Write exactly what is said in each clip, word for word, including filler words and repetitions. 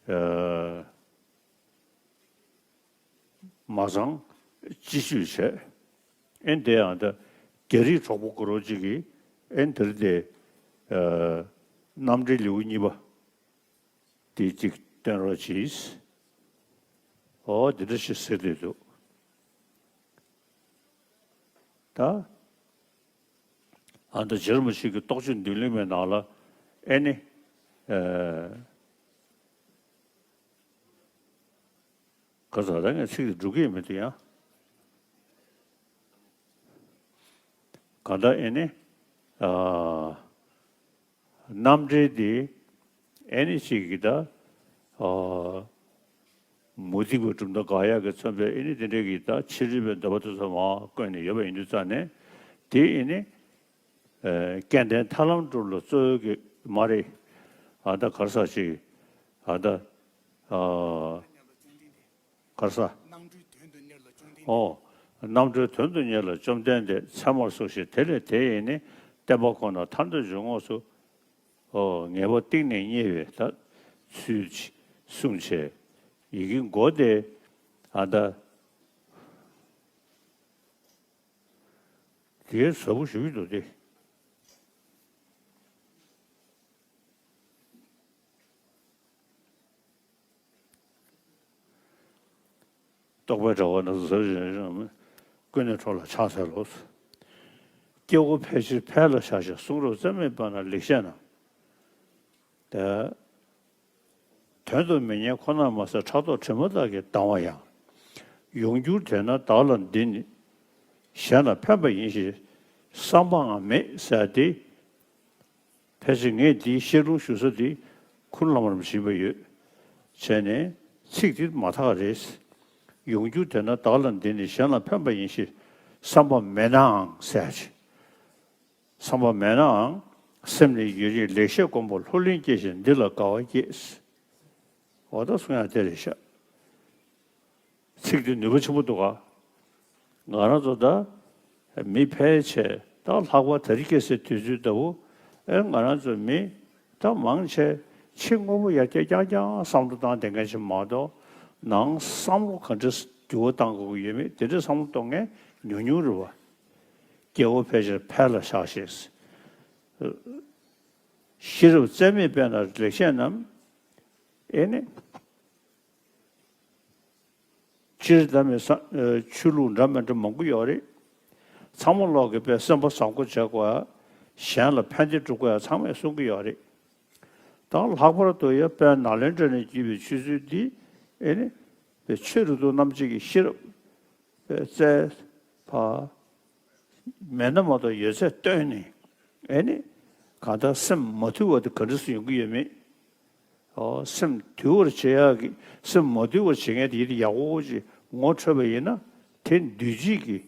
ཨ། མ་ཚང་སྤྱི་སྤྱོད་བྱས། ཨེ་འདི་ཡང་ད་རྒྱ་རིགས་གྲོགས་པོ་གུ་རོ་གཅིག་གིས་ཨེ་འདིར་དེ་ཨ། རྣམ་འགྲེལ་ལེའུ་གཉིས་པ་དེ་གཅིག་སྟོན་རོགས་གྱིས། ཨོ་འདི་འདྲ་ཞིག་ཟེར་བསྡད་འདུག་ད་ཨ་ད་རྗེ་རིན་པོ་ཆེ་གི་རྟོགས་བརྗོད་མདུན་ལེགས་མའི་ནང་ལ་ཨེ་ནི་ཨ། ག་ས་ད་ངས་ཚིག་དེ་འགྲོ་གི་ཡོད་མི་འདུག་ཡང་། ག་ད་ཨེ་ནི་ཨ། རྣམ་འགྲེལ་འདི་ཨེ་ནི་ཅིག་གི་ད་ཨ། མུ་སྟེགས་པའི་གྲུབ་མཐའ་དགག་ཡག་གི་མཚོན་པའི་ཨེ་ནི་དེ་འདྲའི་གི་ད་ཕྱི་རོལ་པའི་འདོད་པ་དེ་ཚོ་མར་བཀོད་ནས་ཡོད་པ་ཡིན་དུས་ཙང་ནས་དེ་ཨེ་ནི་ཨ། སྐལ་ལྡན་ཐར་ལམ་སྒྲུབ་ལ་གཙོ་བོ་གི་མ་རེད། ཨ་ད་ག་རེ་ཟེར་ཅིག་ཨ་ད་ཨ། ག་རེ་ཟེར། ཨོ། རྣམ་གྲོལ་དོན་དུ་གཉེར་ལ་བཅོམ་ལྡན་འདས་ཚད་མར་གཟུགས་ཤིང་དེ་ལས་དེ་ཡི་ནི་བསྟན་པ་ཁོ་ན་མཐར་ཐུག་འབྱུང་ངོགས་སུ། ཨོ་ངེས་པ་གཏིང་ནས་རྙེད་པའི་ད་ཚུལ་གསུངས་བྱས། ཡི་གེ་མགོ་དེ་ཨ་ད་དེའི་ཟབ་པོ་ཞུ་གི་འདུག་སྟེ། རྟོག་པའི་དྲ་བ་ན་ཟུར་བཞིན་རིང་ཀུན་ནས་འཕྲོ་ལ་ཕྱག་འཚལ་ལོ། སྐྱེ་བོ་ཕལ་ཆེར་ཕལ་ལ་བཞག་ཅིང་གསུང་རབ་རྩོད་མེད་པ་ན་ལེགས་བཤད་རྣམས། དོན་དུ་མི་གཉེར་ཁོ་ནར་མ་ཟད་ཕྲག་དོག་དྲི་མ་དག་གིས་སྡང་བ་ཡང་། ཡོངས་གྱུར་དེས་ན་བདག་ལ་འདི་ནི་གཞན་ལ་ཕན་པ་ཡིན་ཞེས་བསམ་པའང་མེད་ཟེར་ཏེ། ཕལ་ཆེར་ངས་འདིའི་བཤད་ལུང་ཞུ་ས་འདི་ཁུར་བླ་མར་བྱིན་པ་ཡོད། བྱས་ནས་ཚིག་འདི་མ་དག་རེད། ཡོངས་གྱུར་དེས་ན་བདག་ལ་འདི་ནི་གཞན་ལ་ཕན་པ་ཡིན་ཞེས་བསམ་པ་མེད་ནའང་ཟེར་ཅིག་བསམ་པ་མེད་ནའང་སེམས་ནི་ཡུན་རིང་ལེགས་བཤད་མགོན་པོ་ལྷུར་ལེན་སྐྱེས་ཤིང་འདི་ལ་དགའ་བ་སྐྱེས། འོ་ད་གསུང་ཡག་དེ་རེད་ཤག་ཚིག་འདི་ནུས་པ་ཆེན་པོ་འདུག་ག་ང་རང་ཚོ་ད་མི་ཕལ་ཆེར་ད་ལྷག་པར་དེ་རིང་ཁ་སང་དུས་ཚོད་ལྟ་བུ་ཨེ་ང་རང་ཚོ་མི་ད་མང་ཆེ་ཕྱི་དངོས་པོ་ཡར་རྒྱས་རྐྱང་རྐྱང་བསམ་བློ་བཏང་བསྡད་མཁན་ཞིག་མ་གཏོགས་ནང་བསམ་བློ་ག་འདྲ་འགྱུར་བ་བཏང་དགོས་ཀྱི་ཡོད་མེད་དེ་འདྲའི་བསམ་བློ་གཏོང་མཁན་ཉུང་ཉུང་རེད་བ། སྐྱེ་བོ་ཕལ་ཆེར་ཕལ་ལ་བཞག་ཞེས། ཤེས་རབ་རྩལ་མེད་པས་ན་ལེགས་བཤད་རྣམས། ཨེ་ནི། སྤྱིར་ད་མི་ས་ཨ་ཆོས་ལུགས་འདྲ་མི་འདྲ་མང་པོ་ཡོད་རེད། ཚང་མ་ལོག་གི་དཔེ་སེམས་པ་བཟང་པོ་བྱེད་དགོས་ཡ། གཞན་ལ་ཕན་བདེ་སྒྲུབ་དགོས་ཡ་ཚང་མས་གསུང་གི་ཡོད་རེད། ད་ལྷག་པར་དུ་ཡ་དཔལ་ནཱ་ལེནྡྲ་ནས་བརྒྱུད་པའི་ཆོས་ཚུལ་འདི་ཨེ་ནི་དཔེ་ཆོས་རིག་ཏུ་རྣམ་འབྱེད་ཀྱི་ཤེས་རབ་དཔེ་རྩལ་ཕ་མེད་ན་མ་གཏོགས་ཡོད་ཚད་བཏོན་ནས་ཨེ་ནི་གང་ལྟར་སེམས་མ་དུལ་བ་དེ་ག་འདྲ་སེ་ཡོང་གི་ཡོད་མེད། ཨོ་སེམས་དུལ་བར་བྱེད་ཡག་གི་སེམས་མ་དུལ་བར་བྱེད་མཁན་དེ་ཡིན་ཏེ་ཡག་པོ་ཅིག་ངོ་འཕྲོད་པ་ཡིན་ན་དེ་འདུལ་བྱེད་ཀྱི་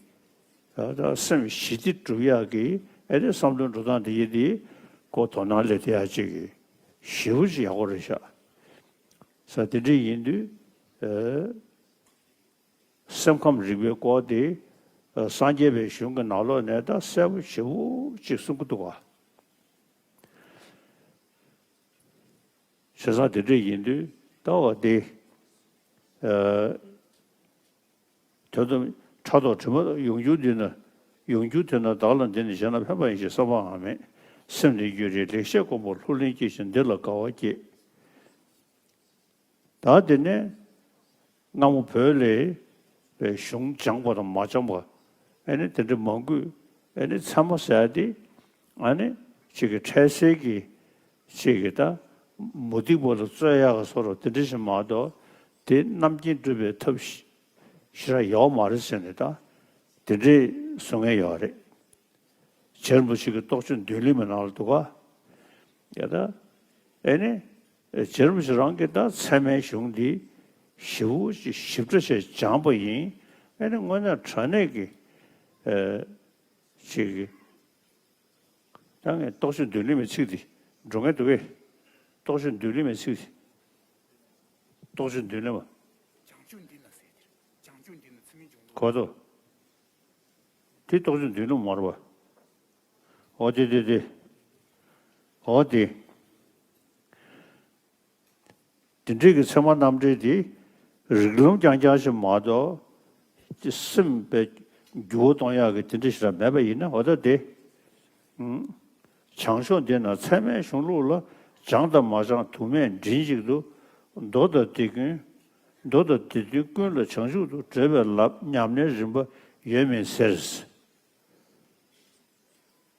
ཨ་ད་སེམས་ཞི་བདེ་སྒྲུབ་ཡག་གི་ཨེ་དེ་བསམ་བློ་འགྲོ་སྟངས་དེ་ཡིན་ཏེ་ཁོ་དོ་སྣང་སླེབས་ཐུབ་ཡག་ཅིག་གི་ཞེ་པོ་ཅིག་ཡག་པོ་རེད་ཤག་ས་དེ་འདྲ་ཡིན་དུས་ཨེ་སེམས་ཁམས་རིག་པའི་སྐོར་དེ་ཨེ་སངས་རྒྱས་པའི་གཞུང་གི་ནང་ལོགས་ནས་ད་གསལ་པོ་ཞེ་པོ་ཅིག་གསུང་གི་འདུག་ག་བྱས་ཙང་དེ་འདྲ་ཡིན་དུས་ལྟ་བ་འདི། ཨ། དོན་དུ་ཕྲག་དོག་དྲི་མ་ཡོངས་གྱུར་འདི་ན་ཡོངས་གྱུར་དེ་ན་བདག་ལ་འདི་ནི་གཞན་ལ་ཕན་པ་ཡིན་ཞེས་བསམ་པའང་མེད། སེམས་ནི་ཡུན་རིང་ལེགས་བཤད་མགོན་པོ་ལྷུར་ལེན་སྐྱེས་ཤིང་འདི་ལ་དགའ་བ་སྐྱེས། ད་དེ་ནས་སྔ་མོ་བོད་ལ་གཞུང་སྦྱངས་པ་དང་མ་སྦྱངས་པ་ཨེ་ནི་དེ་འདྲ་མང་པོས་ཨེ་ནི་ཚད་མ་ཟེར་ཏེ་ཨ་ནི་གཅིག་གི་འཕྲལ་སེལ་གྱི་གཅིག་གི་ད་མུ་སྟེགས་པ་ལ་རྩོད་ཡག་གི་བཟོ་འདྲ་དེ་འདྲ་ཞིག་མ་གཏོགས་དེ་རྣམ་མཁྱེན་སྒྲུབ་པའི་ཐབས་ཤེས་ཞེ་དྲག་ཡོད་མ་རེད་ཟེར་ནས་ད་དེ་འདྲའི་གསུང་མཁན་ཡོད་རེད། རྗེ་རིན་པོ་ཆེ་གི་རྟོགས་བརྗོད་མདུན་ལེགས་མའི་ནང་ལ་འདུག་ག་ཡ་ད། ཨེ་ནི། རྗེ་རིན་པོ་ཆེ་རང་གིས་ད་ཚད་མའི་གཞུང་འདི་ཞེ་པོ་ཅིག་ཞིབ་ཕྲ་བྱས་སྦྱངས་པ་ཡིན། ཨེ་ནི་དངོས་གནས་དྲང་གནས་ཀྱི། ཨེ། ཅིག་གི། ད་ངས་རྟོགས་བརྗོད་མདུན་ལེགས་མའི་ཚིག་འདི་འགྲོ་མཁན་འདུག་གས། རྟོགས་བརྗོད་མདུན་ལེགས་མའི་ཚིག་འདི། རྟོགས་བརྗོད་མདུན་ལེགས་མ། བྱང་ཆུབ་འདི་ན་ཟེར་དེར། བྱང་ཆུབ་འདི་ན་ཚུལ་མིན་སྦྱོང་དུ། གོ་ཐོ། དེ་རྟོགས་བརྗོད་མདུན་ལེགས་མ་རེད་པ། འོ་དེ་དེ་དེ། འོ་དེ། དེ་འདྲའི་གི་ཚད་མ་རྣམ་འགྲེལ་འདི་རིགས་ལམ་རྐྱང་རྐྱང་ཞིག་མ་གཏོགས་སེམས་པའི་འགྱུར་བ་གཏོང་ཡག་གི་དེ་འདྲ་ཞིག་ར་མེད་པ་ཡིན་ན། འོ་ད་དེ་བྱང་ཕྱོགས་འདི་ན་ཚད་མའི་གཞུང་ལུགས་ལ། བྱང་དང་མ་བྱང་དུ་མས་མགྲིན་གཅིག་ཏུ། མདོ་དང་སྡེ་ཀུན། མདོ་དང་སྡེ་བདུན་ཀུན་ལ་བྱང་ཆུབ་ཏུ། འགྲོ་བའི་ལམ་ཉམས་ལེན་རིམ་པ་ཡོད་མིན་ཟེར།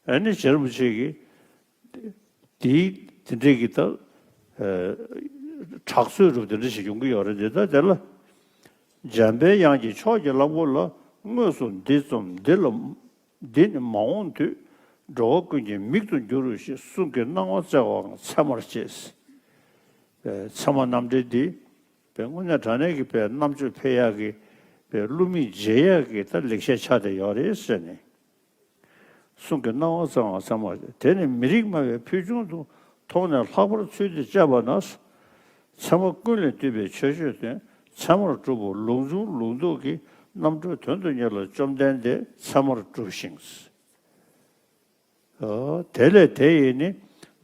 ཨ་ནི་རྗེ་རིན་པོ་ཆེ་གིས་དེའི་དེ་འདྲའི་གི་ད་གྲགས་ཚོད་རུ་དེ་འདྲ་ཞིག་ཡོང་གི་ཡོད་རེད། དེ་ད་དེ་ལ་འཇམ་པའི་དབྱངས་ཀྱིས་ཕྱོགས་ཀྱི་གླང་པོ་ལ། དངོས་སུ་འདི་རྩོམ་འདི་ལ། འདི་ནི་མ་འོངས་དུས། འགྲོ་བ་ཀུན་གྱི་མིག་ཏུ་འགྱུར་རོ་ཞེས། གསུང་གི་སྣང་བ་བསྩལ་བའང་ཚད་མར་བྱས། ཚད་མ་རྣམ་འགྲེལ་འདི་དཔེ་དངོས་གནས་དྲང་གནས་ཀྱི་དཔེ་རྣམ་དཔྱོད་འཕེལ་ཡག་གི་དཔེ་བསླུ་མེད་འབྱེད་ཡག་གི་ད་ལེགས་བཤད་ཆགས་བསྡད་ཡོད་རེད་ཟེར་ནས། གསུང་གི་སྣང་བ་བསྩལ་བའང་ཚད་མར་བྱས། དེ་ནི་མི་རིགས་སྨྲ་བའི་ཕུལ་བྱུང་དུ། མཐོང་ནས་ལྷག་པར་ཚུལ་འདི་དཔྱད་པ་ན། ཚད་མ་ཀུན་ལས་བཏུས་པའི་ཆོས་སྤྱོད་དོན། ཚད་མར་གྲུབ་པ་ལུགས་འབྱུང་ལུགས་ལྡོག་གི། རྣམ་གྲོལ་དོན་དུ་གཉེར་ལ་བཅོམ་ལྡན་འདས། ཚད་མར་གྲུབ་ཤིང་། དེ་ལས་དེ་ཡི་ནི་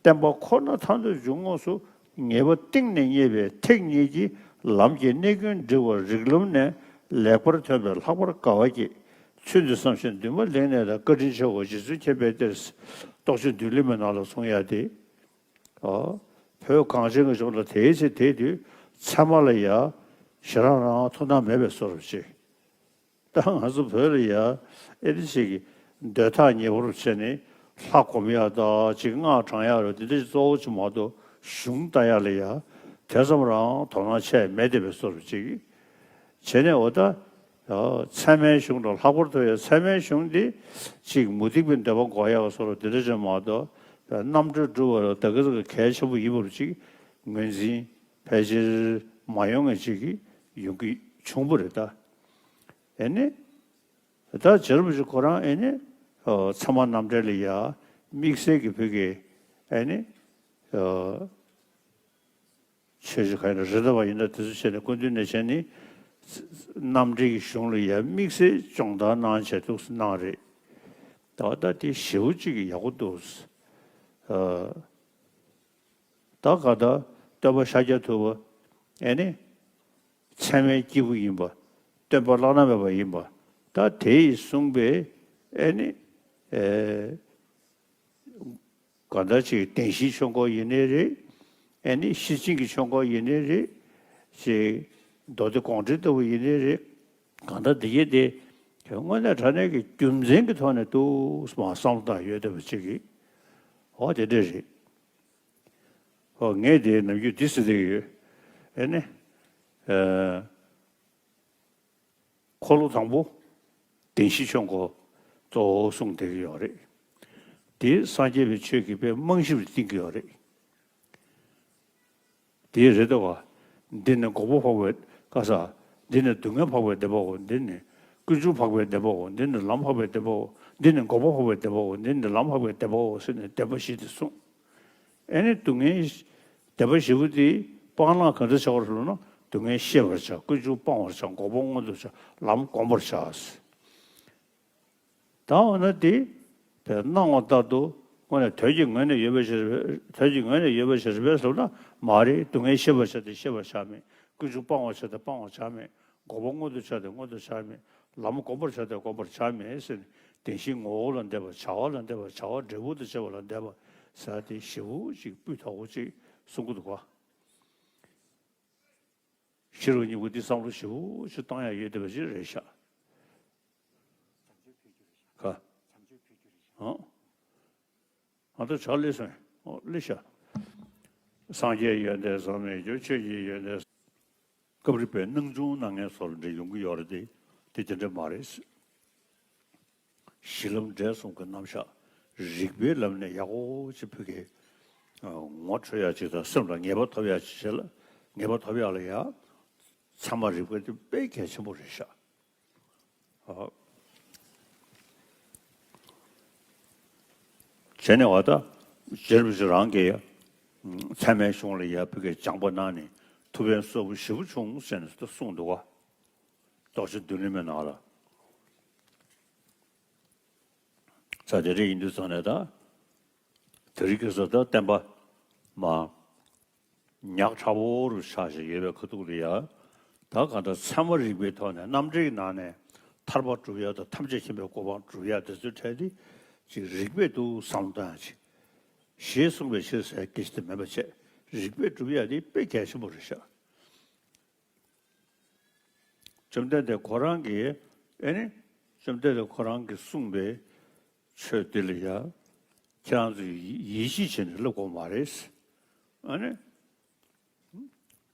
བསྟན་པ་ཁོ་ན་མཐའ་འདུལ་འབྱུང་ངོགས་སུ། ངེས་པ་གཏིང་ནས་རྙེད་པའི་ཐེག་གཉིས་ཀྱི། ལམ་གྱི་གནད་ཀུན་འདྲིལ་བ་རིགས་ལམ་ནས། ལེགས་པར་ཐོན་པའི་ལྷག་པར་དགའ་བ་སྐྱེས། ཚུལ་འདི་བསམ་ཞིང་འདུན་པ་ལེགས་གནས་དང་། བཀའ་དྲིན་ཆེའོ་རྗེ་བཙུན་མཁྱེན་པའི་གཏེར། རྟོགས་བརྗོད་མདུན་ལེགས་མའི་ནང་ལ་གསུང་ཡ་དེ། ཨོ། བོད་གངས་ཅན་གྱི་ལྗོངས་ལ་དེའི་ཚེ་དེའི་དུས་ཚད་མ་ལ་ཡ་ཞེ་དྲག་རང་ཐུགས་སྣང་མེད་པའི་བཟོ་འདྲ་ཅིག་ད་ང་ཚོ་བོད་ལ་ཡ་ཨེ་འདྲ་ཞིག་གི་འདོད་ཐག་ཉེ་བོར་བྱས་ནས་ལྷ་སྒོམ་ཡག་དང་ཅིག་སྔགས་བགྲང་ཡག་རེད། དེ་འདྲ་ཞིག་གཙོ་བོ་ཅིག་མ་གཏོགས་གཞུང་ལྟ་ཡག་ལ་ཡ་དེ་ཙམ་རང་དོ་སྣང་བྱས་མེད་བསྡད་པའི་བཟོ་འདྲ་ཅིག་བྱས་ནས། འོ་ད་ཚད་མའི་གཞུང་ལ་ལྷག་པར་དུ་ཡང་ཚད་མའི་གཞུང་འདི་ཅིག་མུ་སྟེགས་པའི་འདོད་པ་འགོག་ཡག་བཟོ་འདྲ་དེ་འདྲ་ཅིག་མ་གཏོགས། རྣམ་གྲོལ་སྒྲུབ་པ་ལ་ད་ག་ཟེ་གལ་ཆེན་པོ་ཡིན་པ་ཅིག་ངོས་འཛིན་ཕལ་ཆེར་མ་ཡོང་ངེས་ཅིག་ཡོང་གི་བྱུང་བ་རེད་ད། ཨེ་ནི། ད་རྗེ་རིན་པོ་ཆེ་ཁོ་རང་ཨེ་ནི། ཨོ། ཚད་མ་རྣམ་འགྲེལ་ལ་ཡ་དམིགས་བསལ་གྱི་བོད་ཀྱི་ཨེ་ནི། ཨོ། ཆོས་ཀྱི་ག་ཡིན་ན་རི་ཟླ་བ་ཡིན་ན་དེ་ཚོ་བྱས་ནས་སྐུ་མདུན་ནས་བྱས་ནས་རྣམ་འགྲེལ་གྱི་གཞུང་ལ་ཡ་དམིགས་བསལ་སྦྱོང་བརྡར་གནང་བྱས་འདུག་གནང་རེད། ད་ད་དེ་ཞེ་པོ་ཅིག་ཡག་པོ་འདུག་ཨོ། ད་ག་ད་སྟོན་པ་ཤཱཀྱ་ཐུབ་པ་ཨེ་ནི་ཚད་མའི་སྐྱེས་བུ་ཡིན་པ། སྟོན་པ་བླ་ན་མེད་པ་ཡིན་པ། ད་དེ་ཡིས་གསུངས་པའི་ཨེ་ནི་ཨེ་གང་ལྟར་ཅིག་བདེན་བཞིའི་ཆོས་འཁོར་ཡིན་ནའི་རེད། ཨེ་ནི་ཤེར་ཕྱིན་གྱི་ཆོས་འཁོར་ཡིན་ནའི་རེད། ཅིག་མདོ་སྡེ་དགོངས་འགྲེལ་ལྟ་བུ་ཡིན་ནའི་རེད། གང་ལྟར་འདི་གས་དེ་དངོས་གནས་དྲང་གནས་ཀྱི་རྒྱུ་མཚན་གྱི་ཐོག་ནས་འདུག་སེ་མར་བསམ་བློ་བཏང་ཡོད་བསྡད་པ་ཅིག་གིས། འོ་དེ་འདྲ་རེད། ཨོ། ངས་དེ་ནམ་རྒྱུན་འདི་ཟེར་བསྡད་ཀྱི་ཡོད། ཨེ་ནི། ཨ། འཁོར་ལོ་དང་པོ་བདེན་བཞིའི་ཆོས་འཁོར་གཙོ་བོ་གསུངས་བསྡད་ཀྱི་ཡོད་རེད། དེ་སངས་རྒྱས་པའི་ཆོས་ཀྱི་དཔེ་རྨང་གཞི་རུ་བཏིང་གི་ཡོད་རེད། དེ་རེད་དོ། འདི་ནི་འགོག་པ་འཕགས་པའི་ཀ་ས། འདི་ནི་སྡུག་བསྔལ་འཕགས་པའི་བདེ་བའོ། འདི་ནི་ཀུན་འབྱུང་འཕགས་པའི་བདེ་བའོ། འདི་ནི་ལམ་འཕགས་པའི་བདེ་བའོ། འདི་ནི་འགོག་པ་འཕགས་པའི་བདེ་བའོ། འདི་ནི་ལམ་འཕགས་པའི་བདེ་བའོ་ཟེར་ནས་བདེན་པ་བཞི་དེ་གསུངས། ཨེ་ནི་སྡུག་བསྔལ་བདེ་བ་བཞི་པོ་དེ་སྤང་བླང་ག་འདྲ་བྱ་བར་ལབ་ན། སྡུག་བསྔལ་ཤེས་པར་བྱ། ཀུན་འབྱུང་སྤང་བར་བྱ། འགོག་པ་མངོན་དུ་བྱ། ལམ་བསྒོམ་པར་བྱ། ད་འོ་ན་དེ་དཔེ་སྣང་བ་ལྟར་དུ་དངོས་ནས་དོན་གྱི་ངོས་ནས་ཡོད་པ་ཞིག་རེད་པས། དོན་གྱི་ངོས་ནས་ཡོད་པ་ཞིག་རེད་པས་ཟེར་ན་མ་རེད། སྡུག་བསྔལ་ཤེས་པར་བྱ་སྟེ་ཤེས་པར་བྱ་མེད། ཀུན་འབྱུང་སྤང་བར་བྱ་སྟེ་སྤང་བར་བྱ་མེད། འགོག་པ་མངོན་དུ་བྱ་སྟེ་མངོན་དུ་བྱ་མེད། ལམ་བསྒོམ་པར་བྱ་སྟེ་བསྒོམ་པར་བྱ་མེད་ཟེར་ནས། བདེན་བཞིའི་ངོ་བོ་ལ་འདས་པ། བྱ་བ་ལ་འདས་པ། བྱ་བ་འབྲས་བུ་དང་བཅས་པ་ལ་འདས་པ་ཟེར་དེ་ཞེ་པོ་ཅིག་སྤུས་དག་པོ་ཅིག་གསུང་གི་འདུག་ག་ཤེས་རབ་སྙིང་པོ་འདི་བསམ་བློ་ཞེ་པོ་ཅིག་བཏང་ཡག་ཡོད་བསྡད་པ་ཅིག་རེད་ཤག་ག་ཨང་། ང་ཚོ་ཇ་སླེབས་སོང་། ཨོ་སླེབས་ཤག་སངས་རྒྱས་ཡོན་ཏན་བསམ་མེད་རྒྱུ། ཆོས་ཀྱི་ཡོན་ཏན། སྐབས་རེ་དཔེ་སྣང་ཆུང་སྣང་ངན་སོགས་ལ་འདྲ་ཡོང་གི་ཡོད་རེད་དེ། དེ་དེ་འདྲ་མ་རེད། གཞི་ལམ་འབྲས་གསུམ་གྱི་རྣམ་གཞག་རིགས་པའི་ལམ་ནས་ཡག་པོ་ཅིག་ཕ་གིར་ངོ་འཕྲོད་ཡག་ཅིག་དང་། སེམས་ལ་ངེས་པ་ཐོབ་ཡག་ཅིག་བྱེད་ལ། ངེས་པ་ཐོབ་ཡག་ལ་ཡ་ཚད་མ་རིག་པ་དེ་དཔེ་གལ་ཆེན་པོ་རེད་ཤག་ཨ། བྱས་ནས་བ་ད་རྗེ་རིན་པོ་ཆེ་རང་གིས་ཚད་མའི་གཞུང་ལ་ཡ་ཕ་གིར་སྦྱངས་པ་གནང་ནས་ཐུགས་ཕན་གསོས་པོ་ཞེ་པོ་བྱུང་ཟེར་ནས་ད་གསུངས་འདུག་ག་རྟོགས་བརྗོད་མདུན་ལེགས་མའི་ནང་ལ། ས་དེ་འདྲ་ཡིན་དུས་ཙང་ནས་ད། དེ་རིང་ཁ་སང་ད་བསྟན་པ་མ། ཉག་ཕྲ་བོ་རུ་ཆགས་བཞིན་ཡོད་པའི་ཁ་ཐུག་ལ་ཡ། ད་གང་ལྟར་ཚད་མ་རིག་པའི་ཐོག་ནས་རྣམ་འགྲེལ་གྱི་ནང་ནས་ཐར་པ་སྒྲུབ་ཡ་དང་ཐམས་ཅད་མཁྱེན་པའི་གོ་འཕང་སྒྲུབ་ཡ་དེ་ཚོའི་གྲས་དེ་ཅིག་རིགས་པས་འདུག་བསམ་བློ་བཏང་ཡ་ཅིག་ཞེས་གསུངས་པའི་ཕྱིར་ཟེར་སྐད་ཆ་དེ་མེད་པ་བྱས། རིགས་པས་སྒྲུབ་ཡ་དེ་དཔེ་གལ་ཆེན་པོ་རེད་ཤག་བཅོམ་ལྡན་འདས་ཁོ་རང་གིས་ཨེ་ནི། བཅོམ་ལྡན་འདས་ཁོ་རང་གིས་གསུངས་པའི་ཆོས་འདི་ལ་ཡ། ཁྱེད་རང་ཚོས་ཡིད་ཆེས་བྱས་ནས་ལབ་དགོས་མ་རེད། ཨ་ནི།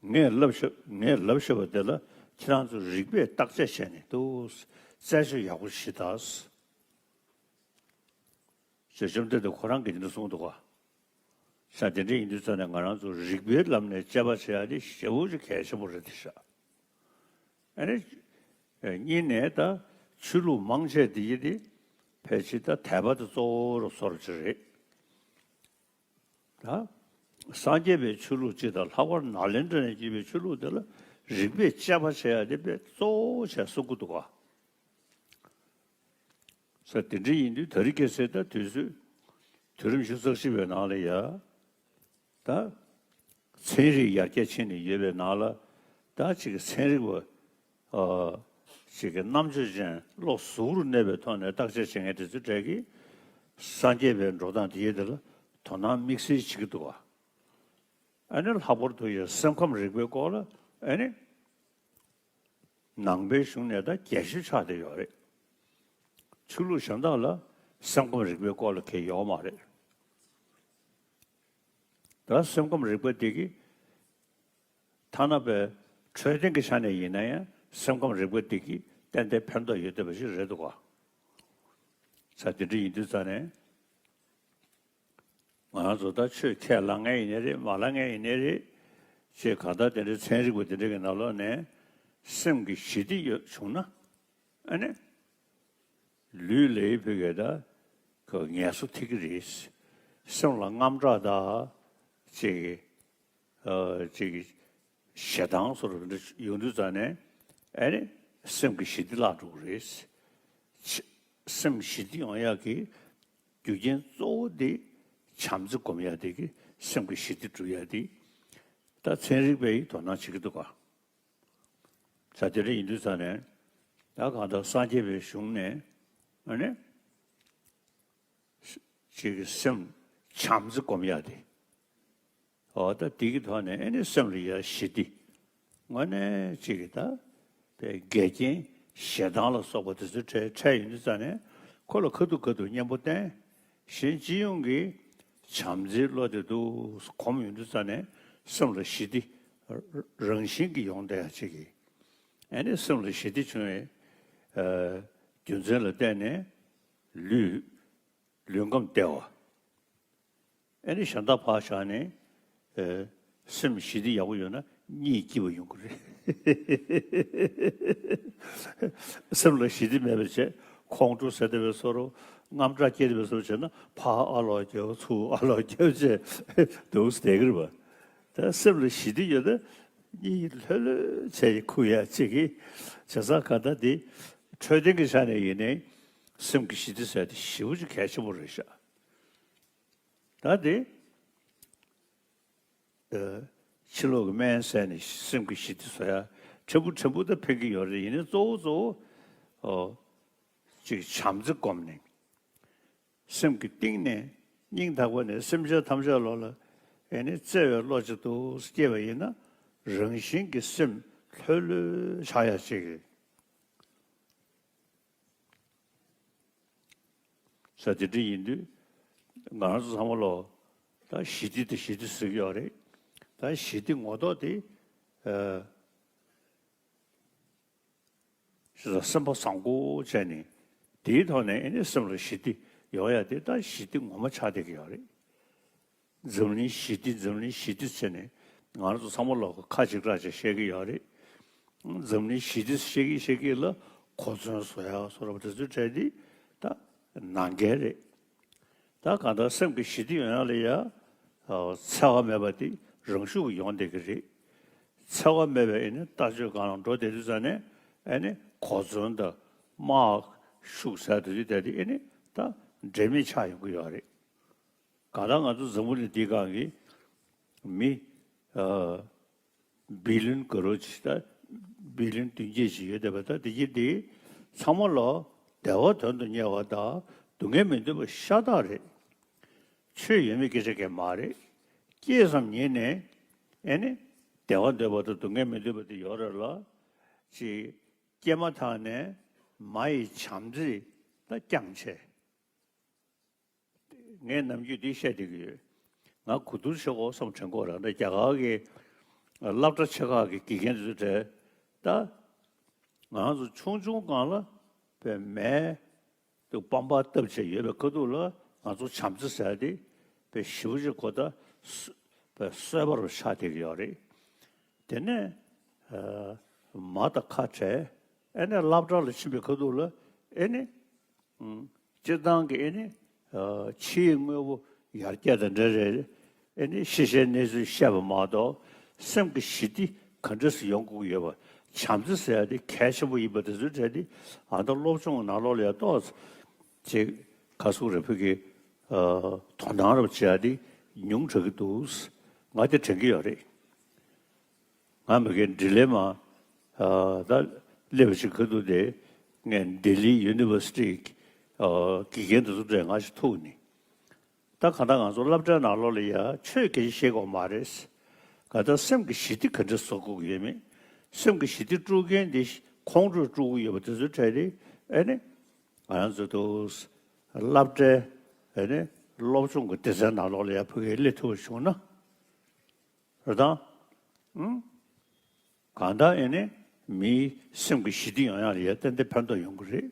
ངས་ལབ་ཤེས་ངས་ལབ་ཤེས་པ་དེ་ལ་ཁྱེད་རང་ཚོས་རིགས་པས་བརྟག་དཔྱད་བྱས་ནས་འདུག་རྩད་གཅོད་ཡག་པོ་ཞིག་གདའ། ཞེས་བཅོམ་ལྡན་འདས་ཁོ་རང་གིས་དེ་འདྲ་གསུངས་འདུག་ག་ཤ་དེ་འདྲ་ཡིན་དུས་ཙང་ནས་ང་རང་ཚོ་རིགས་པའི་ལམ་ནས་དཔྱད་པ་བྱེད་ཡ་དེ་ཞེ་པོ་ཅིག་གལ་ཆེན་པོ་རེད་དེ་ཤག་ཨ་ནི། གཉིས་ནས་ད་ཆོས་ལུགས་མང་ཆེ་འདི་ཡི་དེ་ཕལ་ཆེར་ད་དད་པ་དེ་གཙོ་བོ་རུ་བཟོ་འདྲ་ཅིག་རེད། ད་སངས་རྒྱས་པའི་ཆོས་ལུགས་སྤྱི་དང་ལྷག་པར་ནཱ་ལེནྡྲ་ནས་སྐྱེས་པའི་ཆོས་ལུགས་དེ་ལ་རིགས་པས་དཔྱད་པ་བྱེད་ཡ་དེ་དཔེ་གཙོ་བོ་བྱས་གསུང་གི་འདུག་ག་ས་དེ་འདྲ་ཡིན་དུས་ད་རེས་ཁ་སང་ད་དུས་ཚོད་དུས་རིམ་བཞི་རྩ་བཞི་པའི་ནང་ལ་ཡ། ད་ཚན་རིག་ཡར་རྒྱས་ཕྱིན་ནས་ཡོད་པའི་ནང་ལ་ད་ཅིག་ཚན་རིག་པ་ཨ་ཅིག་གི་རྣམ་དཔྱོད་ཅན་བློ་གཟུ་བོར་གནས་པའི་ཐོག་ནས་བརྟག་དཔྱད་བྱེད་མཁན་དེ་ཚོའི་གྲས་ཀྱིས་སངས་རྒྱས་པའི་འགྲོ་སྟངས་དེ་ཡི་དེ་ལ་དོ་སྣང་དམིགས་བསལ་བྱེད་ཀྱི་འདུག་ག་ཨ་ནི་ལྷག་པར་དུ་ཡང་སེམས་ཁམས་རིག་པའི་སྐོར་ལ་ཨ་ནི། ནང་པའི་གཞུང་ནས་ད་རྒྱས་ཤོས་ཆགས་བསྡད་ཡོད་རེད། ཆོས་ལུགས་གཞན་དག་ལ་སེམས་ཁམས་རིག་པའི་སྐོར་ལ་གང་ཡང་ཡོད་མ་རེད། ད་སེམས་ཁམས་རིག་པ་འདི་གིས་ཐ་ན་པའི་འཕྲོད་བསྟེན་གྱི་ཆ་ནས་ཡིན་ན་ཡང་སེམས་ཁམས་རིག་པ་འདི་གིས་ཏན་ཏན་ཕན་ཐོགས་ཡོད་བསྡད་པ་ཞིག་རེད་འདུག་ག་ས་དེ་འདྲ་ཡིན་དུས་ཙང་ནས། ང་རང་ཚོ་ད་ཆོས་ཁས་བླངས་མཁན་ཡིན་ནའི་རེད། མ་བླངས་མཁན་ཡིན་ནའི་རེད། ཅེས་གང་ལྟར་དེ་འདྲའི་ཚན་རིག་པ་དེ་འདྲ་གི་ནང་ལོགས་ནས་སེམས་ཀྱི་ཞི་བདེ་ཡོད་བྱུང་ན། ཨ་ནི། ལུས་ལ་ཡི་ཕུལ་གྱི་ད་ཁོ་ངལ་གསོ་ཐེབས་ཀྱི་རེད། སེམས་ལ་དངངས་སྐྲག་དང་ཅིག་ཨ་ཅིག་ཞེ་སྡང་སོགས་འདྲ་ཡོང་དུས་ཙང་ནས་ཨ་ནི་སེམས་ཀྱི་ཞི་བདེ་བརླག་འགྲོ་གི་རེད། ཆ་སེམས་ཞི་བདེ་ཡོང་ཡག་གི་རྒྱུ་རྐྱེན་གཙོ་བོ་དེ་བྱམས་བརྩེ་སྒོམ་ཡག་དེ་གི་སེམས་ཀྱི་ཞི་བདེ་སྒྲུབ་ཡག་དེ་ད་ཚན་རིག་པས་དོ་སྣང་བྱེད་ཀྱི་འདུག་ག་ས་དེ་འདྲ་ཡིན་དུས་ཙང་ནས་ད་གང་ལྟར་སངས་རྒྱས་པའི་གཞུང་ནས་ཨ་ནི་ཅིག་གི་སེམས་བྱམས་བརྩེ་སྒོམ་ཡག་དེ། འོ་ད་དེ་གི་ཐོག་ནས་ཨ་ནི་སེམས་ལ་ཡ་ཞི་བདེ། དངོས་གནས་ཅིག་གི་ད་དེ་འགལ་རྐྱེན་ཞེ་སྡང་ལ་སོགས་པ་དེ་ཚོ་འཕྲད་འཕྲད་ཡོང་དུས་ཙང་ནས་ཁོ་ལ་ཁ་ཐུག་ཁ་ཐུག་གཉེན་པོ་བསྟེན། གཞན་སྤྱི་ཡོངས་ཀྱི་བྱམས་བརྩེའི་བློ་དེ་འདུག་གོམས་ཡོང་དུས་ཙང་ནས་སེམས་ལ་ཞི་བདེ་རང་བཞིན་གྱིས་ཡོང་བསྡད་ཡག་ཅིག་གི་ཨ་ནི་སེམས་ལ་ཞི་བདེ་བྱུང་བའི་རྒྱུ་མཚན་ལ་བརྟེན་ནས་ལུས། ལུས་ཁམས་བདེ་བ། ཨ་ནི་གཞན་དག་ཕར་བཞག་ནས་ཨེ་སེམས་ཞི་བདེ་ཡག་པོ་ཡོད་ན་གཉིད་སྐྱིད་པ་ཡོང་གི་རེད། སེམས་ལ་ཞི་བདེ་མེད་པ་བྱས་ཁོང་ཁྲོ་ཟ་བསྡད་པའི་བཟོ་འདྲ། དངངས་སྐྲག་སྐྱེ་བསྡད་པའི་བཟོ་འདྲ་བྱས་ན་ཕར་ཨ་ལོག་རྒྱབ་ཚུར་ཨ་ལོག་རྒྱབ་བྱས་འདུག་སེ་བསྡད་ཀྱི་རེད་པ། ད་སེམས་ལ་ཞི་བདེ་ཡོད་ན་གཉིད་ལྷོད་ལྷོད་བྱས་ཁུག་ཡག་ཅིག་གི་བྱས་ཙང་གང་ལྟར་འདི་འཕྲོད་བསྟེན་གྱི་ཆ་ནས་ཡིན་ནའི་སེམས་ཀྱི་ཞི་བདེ་ཟེར་དེ་ཞེ་པོ་ཅིག་གལ་ཆེན་པོ་རེད་ཤག་ད་དེ་ཕྱི་ལོགས་ཀྱི་སྨན་ཟས་ནས་སེམས་ཀྱི་ཞི་བདེ་བཟོ་ཡ་ཕྲན་བུ་ཕྲན་བུ་ད་ཕན་གྱི་ཡོད་རེད། ཡིན་ནའི་གཙོ་བོ་གཙོ་བོ་ཨོ་ཅིག་བྱམས་བརྩེ་སྒོམ་ནས་སེམས་ཀྱི་གཏིང་ནས་སྙིང་ཐག་པ་ནས་སེམས་ཅན་ཐམས་ཅད་ལོག་ལ་ཨེ་ནི་བརྩེ་བའི་བློ་ཅིག་ཏུ་སྐྱེས་པ་ཡིན་ན་རང་བཞིན་གྱིས་སེམས་ལྷོད་ལྷོད་ཆགས་ཡ་ཅིག་ས་དེ་འདྲ་ཡིན་དུས་ང་རང་ཚོ་ཚང་མ་ལོ་ད་ཞི་བདེ་དེ་ཞི་བདེ་ཟེར་གྱི་ཡོད་རེད། ད་ཞི་བདེ་ངོ་ཐོག་དེ་ཨ་སེམས་པ་བཟང་པོ་བྱས་ནས་དེའི་ཐོག་ནས་ཨེ་ནི་སེམས་ལ་ཞི་བདེ་ཡོང་ཡ་དེ་ད་ཞི་བདེ་ངོ་མ་ཆགས་བསྡད་ཀྱི་ཡོད་རེད། འཛམ་གླིང་ཞི་བདེ་འཛམ་གླིང་ཞི་བདེ་ཟེར་ནས་ང་རང་ཚོ་ཚང་མ་ལོག་ཁ་ཅིག་ར་ཅིག་བཤད་ཀྱི་ཡོད་རེད། འཛམ་གླིང་ཞི་བདེ་བཤད་ཀྱི་བཤད་ཀྱི་ལ་གོ་མཚོན་བཟོ་ཡག་བཟོ་འདྲ་པོ་དེ་ཚོའི་གྲས་འདི་ད་ནང་འགལ་རེད། ད་གང་ལྟར་སེམས་ཀྱི་ཞི་བདེ་ཡོང་ཡག་ལ་ཡ་འཚེ་བ་མེད་པ་དེ་རང་ཤུགས་ཀྱིས་ཡོང་བསྡད་ཀྱི་རེད། འཚེ་བ་མེད་པའི་ཨེ་ནི་ལྟ་སྤྱོད་སྒང་ལ་འགྲོ་བསྡད་དུས་ཙང་ནས་ཨེ་ནི་གོ་མཚོན་དང་དམག་ཤུགས་ཟེར་དེ་ཚོ་དེ་ཨེ་ནི་ད་འབྲེལ་མེད་ཆགས་ཡོང་གི་ཡོད་རེད། གང་ལྟར་ང་ཚོ་འཛམ་བུ་གླིང་འདིའི་སྒང་གི་མི་ ཨ་བི་ལིན་ག་རོ་ཅིག་ད་བི་ལིན་བདུན་བརྒྱད་ཅིག་ཡོད་བསྡད་པ། ད་དེ་གྱིས་དེ་ཚང་མ་ལ་བདེ་བ་དོན་དུ་གཉེར་བ་དང་སྡུག་བསྔལ་མི་འདོད་པ་ཤ་སྟག་རེད། ཆོས་ཡོད་མེད་སྐད་ཆ་གང་མ་རེད། སྐྱེས་ཙམ་ཉིད་ནས་ཨེ་ནི་བདེ་བ་འདོད་པ་དང་སྡུག་བསྔལ་མི་འདོད་པ་དེ་ཡོད་རེད་ལ། ཅིག་སྐྱེས་མ་ཐག་ནས་མ་ཡི་བྱམས་བརྩེ་ལ་བསྐྱངས་བྱས། ངས་ནམ་རྒྱུན་འདི་བཤད་བསྡད་ཀྱི་ཡོད། ང་གོ་བསྡུར་བྱེད་དགོས་བསམ་དྲན་གོ་ར། ད་རྒྱ་གར་གྱི་སློབ་གྲྭ་ཆེ་ཁག་གི་དགེ་རྒན་དེ་ཚོ་གྲས་ད་ང་རང་ཚོ་ཆུང་ཆུང་སྒང་ལ་བའི་མལ་དུ་པང་པར་བཏབ་བྱས་ཡོད་པའི་ཁ་ཐུག་ལ་ང་ཚོ་བྱམས་བརྩེ་ཟེར་ཏེ་བའི་ཞེ་པོ་ཅིག་གོ་ད་བའི་གསོད་པ་རུ་ཆགས་བསྡད་ཀྱི་ཡོད་རེད། དེ་ནས་མ་དང་ཁ་བྲལ། ཨེ་ནས་སློབ་གྲྭ་ལ་ཕྱིན་པའི་ཁ་ཐུག་ལ་ཨེ་ནས། སྤྱིར་བཏང་གི་ཨེ་ནི་ཕྱིའི་དངོས་པོ་ཡར་རྒྱས་དང་འབྲེལ་རེད། ཨེ་ནི་ཤེས་བྱའི་གནས་ཚུལ་བཤད་པ་མ་གཏོགས་སེམས་ཀྱི་ཞི་བདེ་ག་འདྲས་སུ་ཡོང་དགོས་ཀྱི་ཡོད་པ། བྱམས་བརྩེ་ཟེར་ཡ་དེ་གལ་ཆེན་པོ་ཡིན་པ་དེ་ཚོའི་གྲས་དེ་ཨ་ད་སློབ་སྦྱོང་གི་ནང་ལོགས་ལ་ཡ་ཏོག་ཙམ་ཅིག་ག་ཟུག་རེད། བོད་ཀྱི་དོ་སྣང་རབ་བྱེད་ཡ་དེ་ཉུང་དྲགས་ཀྱི་འདུག་ང་དེ་དྲན་གྱི་ཡོད་རེད། ང་མ་གིའི་འབྲི་ལེན་མ་ད་སླེབས་པ་ཞིག་ག་དུས་དེ་ངས་ལྡི་ལི་ཡུ་ནི་ཝར་སི་ཊི་གི་དགེ་རྒན་དེ་ཚོ་འདྲ་ང་ཞིག་ཐུག་ནི། ད་གང་ལྟར་ང་ཚོ་སློབ་གྲྭའི་ནང་ལོགས་ལ་ཡ་ཆོས་སྐད་ཆ་བཤད་དགོས་མ་རེད། གང་ལྟར་སེམས་ཀྱི་ཞི་བདེ་ག་འདྲ་བཟོ་དགོས་ཀྱི་ཡོད་མེད། སེམས་ཀྱི་ཞི་བདེ་དཀྲུག་མཁན་དེ་ཁོང་ཁྲོས་དཀྲུག་གི་ཡོད་པ་དེ་ཚོའི་གྲས་དེ་ཨེ་ནི་ང་རང་ཚོ་དུ་སློབ་གྲྭའི་ཨེ་ནི་སློབ་སྦྱོང་གི་སྡེ་ཚན་ནང་ལོགས་ལ་ཡ་ཕ་གིར་སླེབས་ཐུབ་པ་བྱུང་ན། རེད་དང་། ཨང་། གང་ལྟར་ཨེ་ནི་མིའི་སེམས་ཀྱི་ཞི་བདེ་ཡོང་ཡག་ལ་ཡ་ཏན་ཏན་ཕན་ཐོགས་ཡོང་གི་རེད།